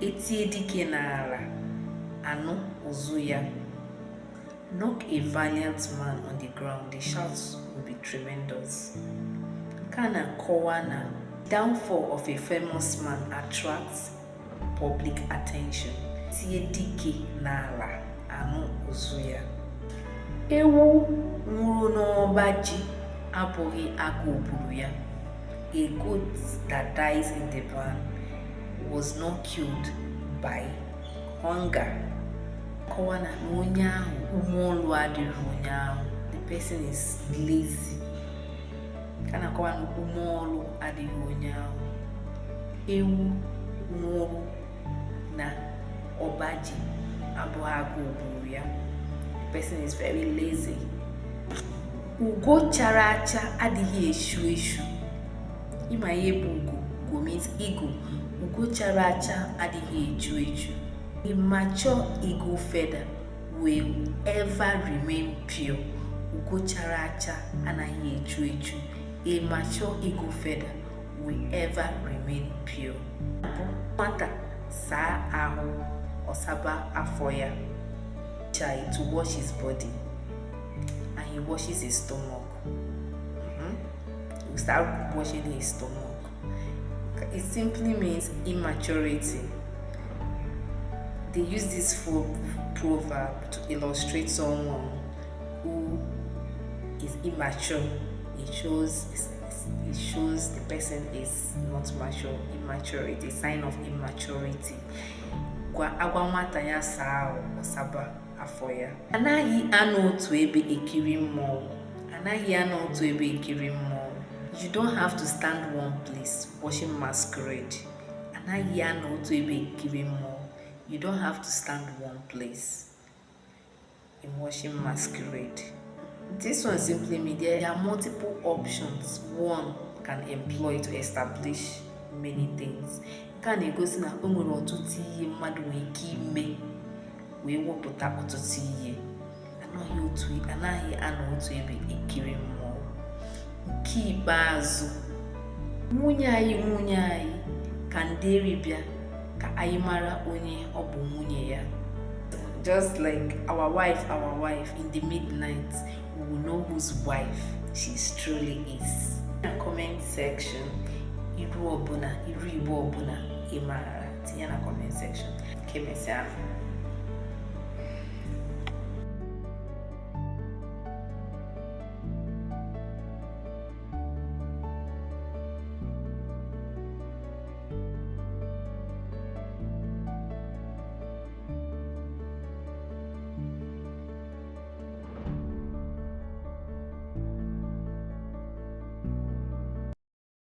Etie dike n'ala, anụ ụzụ ya. Knock a valiant man on the ground, the shout will be tremendous. Nke a na-akọwa na downfall of a famous man attracts public attention. Tie dike n'ala, anụ ụzụ ya. Ewu nwụrụ n'ọba ji abụghị agụụ gburu ya. A goat that dies in the barn was not killed by hunger. Kọwa na onye ahụ ume ọlụ adịrị onye ahụ. The person is lazy. Ka na-akọwa na ume ọlụ adịghị onye ahụ. Ewu nwụrụ na ọba ji abụghị agụụ gburu ya. The person is very lazy. Ugo chara acha adịghị eshu eshu. Ịma ihe bụ ugo? Ugo means eagle. Ugo chara acha adịghị echu echu. A mature eagle feather will ever remain pure. Ugo chara acha anaghị echu echu. A mature eagle feather will ever remain pure. Nwata saa ahụ, ọ saba afọ ya. Chai to wash his body and he washes his stomach. He will start washing his stomach. It simply means immaturity. They use this for proverb to illustrate someone who is immature. It shows the person is not mature. Immaturity, a sign of immaturity. Gwa agwa nwata ya saa ahụ, ọ saba afọ ya. Anaghị anọ otu ebe ekiri mmọnwụ. Anaghị anọ otu ebe ekiri mmọnwụ. You don't have to stand one place watching masquerade. Anaghị anọ otu ebe ekiri mmọnwụ. You don't have to stand one place in watching masquerade. This one simply means there are multiple options one can employ to establish many things. Nke a na-egosi na o nwere ọtụtụ ihe mmadụ nwere ike ime wee wepụta ọtụtụ ihe. Anaghị otu anaghị anọ otu ebe ekiri mmọnwụ. Nke ikpeazụ, nwunye anyị ka nderi bịa ka anyị mara onye ọ bụ nwunye ya. Just like our wife, in the midnight, we will know whose wife she truly is. Na comment section, ilu ọbụla, ilu Igbo ọbụla ị maara, tinye na comment section. Ka emesịa.